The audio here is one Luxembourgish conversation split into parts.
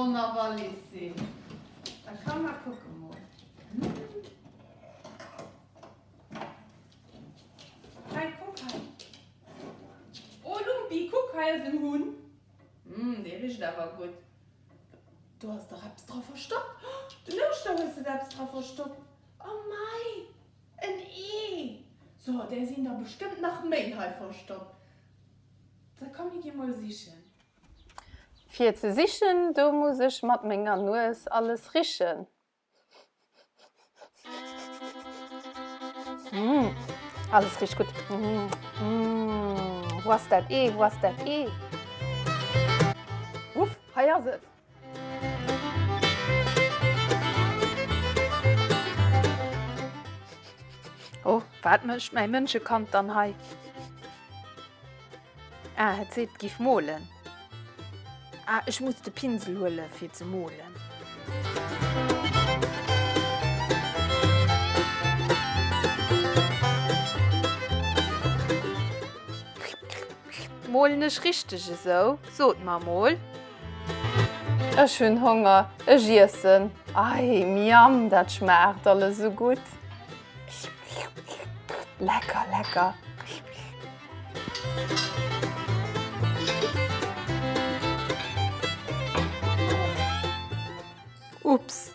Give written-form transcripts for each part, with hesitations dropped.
Wonnerwallis sinn. Da komm mer kucke mol. Hei, kuck hei. Oh Lumpi, kuck, hei ass en Hunn. Mmh, dee richt awer gutt. Do ass dach eppes dra verstoppt. Den Ouschter hues de der eppes dra verstoppt. Oh mei, en Ee! So, där sinn der bestëmmt nach méi hei verstoppt. Da komm, mir gi mol sichen. Fir ze sichen, do muss ech mat menger Nues alles richen. Mmh, alles richt gutt. Mmh, mmh, wou ass dat Ee, wou ass dat Ee? Uff, hei ass et. Oh, wat mécht mäi Mënschekand dann hei? Ah, et seet, et giff molen. Ah, ech muss de Pinsel huele fir ze molen. Molen ech richteg esou? Sot mer mol. Ech hunn Honger, ech iessen. Ei, miam, dat schmaacht alles esou gutt. Lecker, lecker. Ups,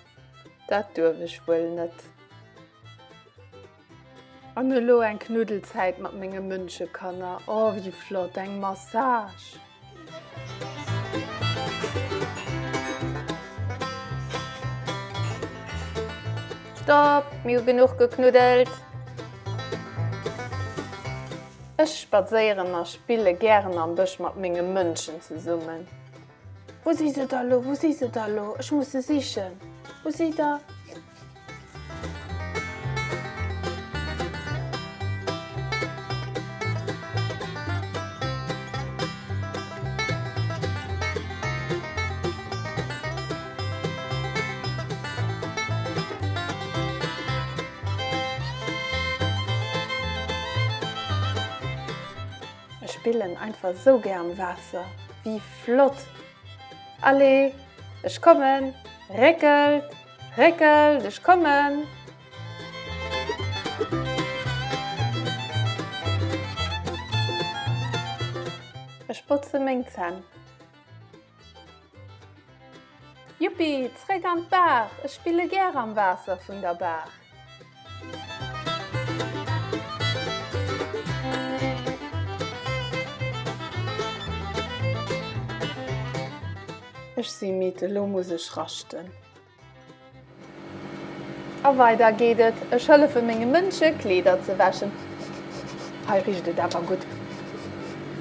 dat duerf ech wuel net. An elo eng Knuddelzäit mat menge Mënschekanner. Oh, wéi flott, eng Massage! Stopp, mir hu genuch geknuddelt. Ech spadséieren a spille gären am Bësch mat menge Mënschen zesummen. Wou si se da lo? Wou si se da lo? Ech muss se sichen. Wou si der? Ech spillen einfach sou gär am Waasser, wéi flott! Allez, ech kommen! Réckelt, réckelt, ech kommen! Ech botze meng Zänn. Juppi, zréck an d'Baach! Ech spille gär am Waasser vun der Baach. Ech si midd, elo muss ech raschten. A weider geet et, ech hëllefe menge Mënsche Kleeder ze wäschen. Hei richt et awer gutt.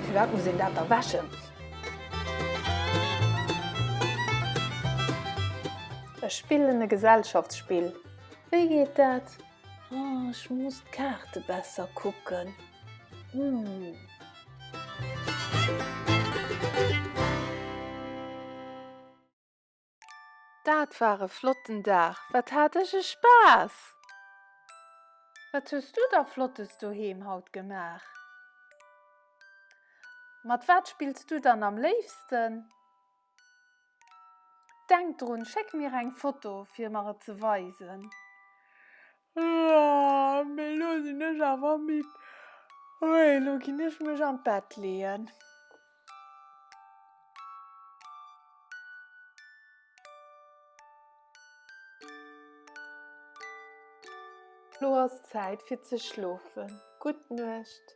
Firwat muss een dat da wäschen? Ech spillen e Gesellschaftsspill. Wéi geet dat? Oh, ech muss d'Kaarte besser kucken. Hm. Dat war e flotten Dag, wat hat ech e Spaass! Wat hues du da Flottes doheem haut gemaach? Mat wat spills du dann am léifsten? Denk drun, schéck mir eng Foto fir mer et ze weisen. Mee elo sinn ech awer midd, elo ginn ech mech an d'Bett leeën. Lo ass Zäit fir ze schlofen. Gutt Nuecht.